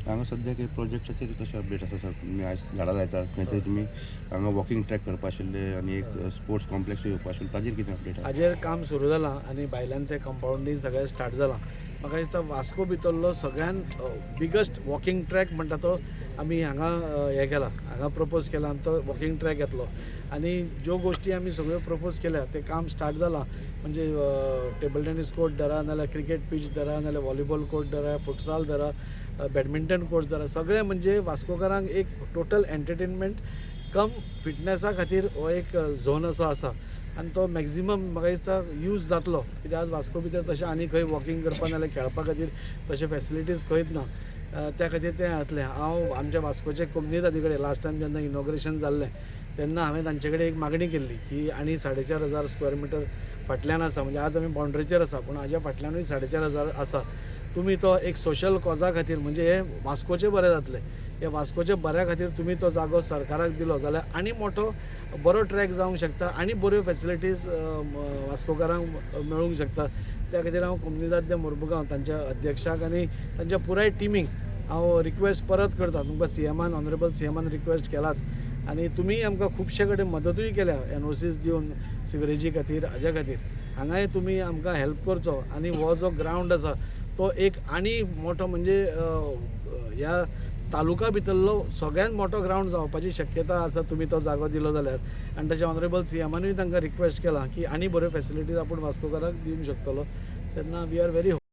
हांगा सद्याक हे प्रोजेक्टाचेर कशें अपडेट आसा सर? तुमी आयज झाडां लायतात, खंय तरी तुमी हांगा वॉकिंग ट्रॅक करपा आशिल्ले आनी एक स्पोर्ट्स कॉम्प्लेक्स येवपा आशिल्लो, ताजेर कितें अपडेट आसा? हाजेर काम सुरू जालां आनी भायल्यान तें कंपावंडींग सगळें स्टार्ट जालां. म्हाका दिसता वास्को भितरलो सगळ्यान बिगस्ट वॉकिंग ट्रॅक म्हणटा तो आमी हांगा हें केला, हांगा प्रपोज केला आनी तो वॉकिंग ट्रॅक येतलो. आनी ज्यो गोश्टी आमी सगळ्यो प्रपोज केल्या तें काम स्टार्ट जालां. म्हणजे टेबल टेनीस कोर्ट धरा, नाल्यार क्रिकेट पीच धरा, नाल्यार व्हॉलीबॉल कोर्ट धरा, फुटसाल धरा, बॅडमिंटन कोर्ट धरा, सगळें म्हणजे वास्कोकारांक एक टोटल एंटरटेनमेंट कम फिटनेसा खातीर हो एक झोन असो आसा आनी तो मॅक्झिमम म्हाका दिसता यूज जातलो. कित्याक आज वास्को भितर तशें आनी खंय वॉकिंग करपा नाल्यार खेळपा खातीर तशें फॅसिलिटीज खंयच ना, त्या खातीर तें जातलें. हांव आमच्या वास्कोचे कोमनिदादी कडेन लास्ट टायम जेन्ना इनॉग्रेशन जाल्लें तेन्ना हांवें तांचे कडेन एक मागणी केल्ली की आनी 4500 स्क्वेअर मिटर फाटल्यान आसा, म्हणजे आज आमी बाउंड्रीचेर आसा पूण हाज्या फाटल्यानूय 4500 आसा, तुमी तो एक सोशल कॉजा खातीर म्हणजे हे वास्कोचें बरें जातलें, हे वास्कोचे बऱ्या खातीर तुमी तो जागो सरकाराक दिलो जाल्यार आनी मोठो बरो ट्रॅक जावंक शकता आनी बऱ्यो फॅसिलिटीज वास्कोकारांक मेळूंक शकता. त्या खातीर हांव कोमनिदाद दे मुर्मुगांव तांच्या अध्यक्षाक आनी तांच्या पुराय टिमीक हांव रिक्वेस्ट परत करता. तुमकां सीएमान, ऑनरेबल सीएमान रिक्वेस्ट केलाच आनी तुमीय आमकां खुबशे कडेन मदतूय केल्या एनओसीस दिवन सिवरेजी खातीर, हाज्या खातीर. हांगाय तुमी आमकां हेल्प करचो आनी हो जो ग्रावंड आसा तो एक आनी मोठो म्हणजे ह्या तालुका भितरलो सगळ्यात मोठो ग्रावंड जावपाची शक्यता आसा तुमी तो जागो दिलो जाल्यार. आनी तशें ऑनरेबल सीएमानूय तांकां रिक्वेस्ट केला की आनी बऱ्यो फॅसिलिटीज आपूण वास्कोकाराक दिवंक शकतलो. तेन्ना we are very